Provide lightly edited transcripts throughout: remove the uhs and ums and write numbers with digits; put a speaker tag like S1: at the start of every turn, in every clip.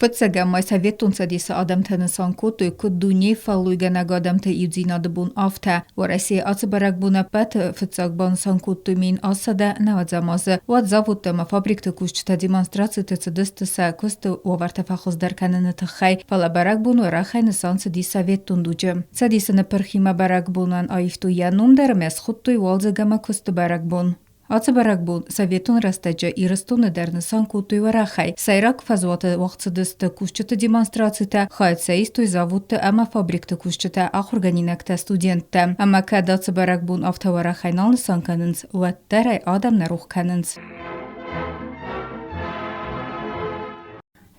S1: Фыццӕгӕм май Советон Цӕдисы адӕмтӕ нысан кодтой, куыд дунейы фӕллойгӕнӕг адӕмты иудзинады бон, афтӕ. Уӕрӕсейы ацы бӕрӕгбон ӕппӕты фыццаг банысан кодтой 1190 азы. Уӕд заводтӕ ӕмӕ фабрикты кусджытӕ демонстрациты цыдысты сӕ куысты уавӕртӕ фӕхуыздӕр кӕныны тыххӕй, фӕлӕ бӕрӕгбон уӕрӕхӕй нысан цыди советон дуджы. Цӕдисы ныппырхимӕ бӕрӕгбонӕн аивтой йӕ ном дӕр ӕмӕ схуыдтой уалдзӕг ӕмӕ куысты бӕрӕгбон. Ацы бӕрӕгбон советон рӕстӕджы Ирыстоны дӕр нысан кодтой уӕрӕхӕй. Сӕйраг фӕзуаты уагъд цыдысты кусджыты демонстрацитӕ, хайад сӕ истой заводты ӕмӕ фабрикты кусджытӕ, ахуыргӕнинӕгтӕ, студенттӕ. Ӕмӕ кӕд ацы бӕрӕгбон афтӕ уӕрӕхӕй нал нысан кӕнынц, уӕддӕр ӕй адӕм нӕ рох кӕнынц.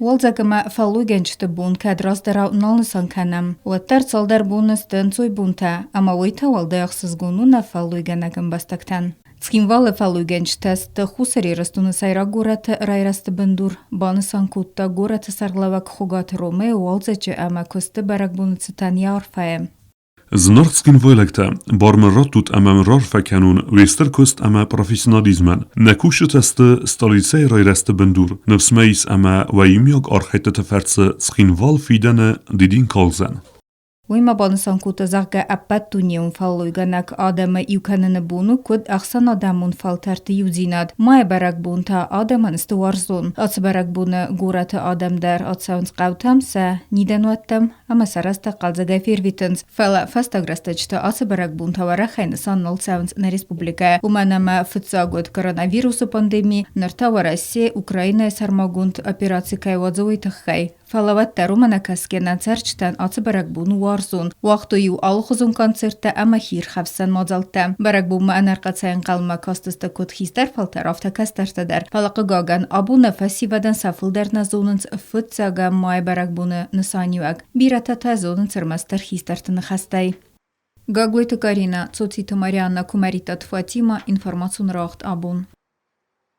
S1: Уалдзӕг ӕмӕ фӕллойгӕнджыты бон кӕд раздӕрау нал нысан кӕнӕм, уӕддӕр цалдӕр боны сты ӕнцойбонтӕ, ӕмӕ уый та уӕлдай ӕхсызгон у нӕ фӕллойгӕнӕг ӕмбӕстӕгтӕн. Цхинвалы фӕллойгӕнджытӕ сты Хуссар Ирыстоны сӕйраг горӕты райрӕзты бындур, банысан кодта горӕты сӕргълӕууӕг Хуыгаты Ромӕ уалдзӕджы ӕмӕ куысты бӕрӕгбоны цытӕн йӕ арфӕйы.
S2: Зынаргъ цхинвайлӕгтӕ, бар мын раттут ӕмӕ мын раарфӕ кӕнон уе стыр куыст ӕмӕ профессионализмӕн. Нӕ кусджытӕ сты столицӕйы райрӕзты бындур, ныфс мӕ ис ӕмӕ уӕ иумиаг архӕйдтыты фӕрцы Цхинвал фидӕны дидин калдзӕн.
S1: Уый ма банысан кодта, зӕгъгӕ, ӕппӕтдунеон фӕллойгӕнӕг адӕмы иу кӕныны бон у куыд ӕхсӕнадӕмон фӕлтӕрты иудзинад. Майы бӕрӕгбон та адӕмӕн сты уарзон. Ацы бӕрӕгбоны горӕты адӕм дӕр ацӕуынц хъӕутӕм, сӕ нидӕнуӕттӕм ӕмӕ сӕ рӕстӕг хъӕлдзӕгӕй фервитынц. Фӕлӕ фӕстаг рӕстӕджыты ацы бӕрӕгбонтӕ уӕрӕхӕй нысан нал цӕуынц нӕ республикӕйы, уымӕн ӕмӕ фыццаг уыд коронавирусы пандеми, ныр та Уӕрӕсе Украинӕйы сӕрмагонд операци кӕй уадзы, уый тыххӕй. Фӕлӕ уӕддӕр уымӕ нӕ кӕсгӕ нӕ цӕрджытӕн ацы бӕрӕгбон у уарзон. Уагътой-иу алыхуызон концерттӕ ӕмӕ хиирхӕфсӕн мадзӕлттӕ. Бӕрӕгбонмӕ ӕнӕрхъӕцӕй ӕнхъӕлмӕ кастысты куыд хистӕр фӕлтӕр, афтӕ кӕстӕртӕ дӕр. Фӕлӕ, хъыгагӕн, абон нӕ фӕсивӕдӕн сӕ фылдӕр нӕ зонынц фыццӕгӕм майы бӕрӕгбоны нысаниуӕг. Бирӕтӕ та зонынц ӕрмӕстдӕр хистӕрты ныхӕстӕй. Гаглойты Каринӕ, Цоциты Марианна, Куымӕридтаты Фатимӕ, информацион рауагъд абон.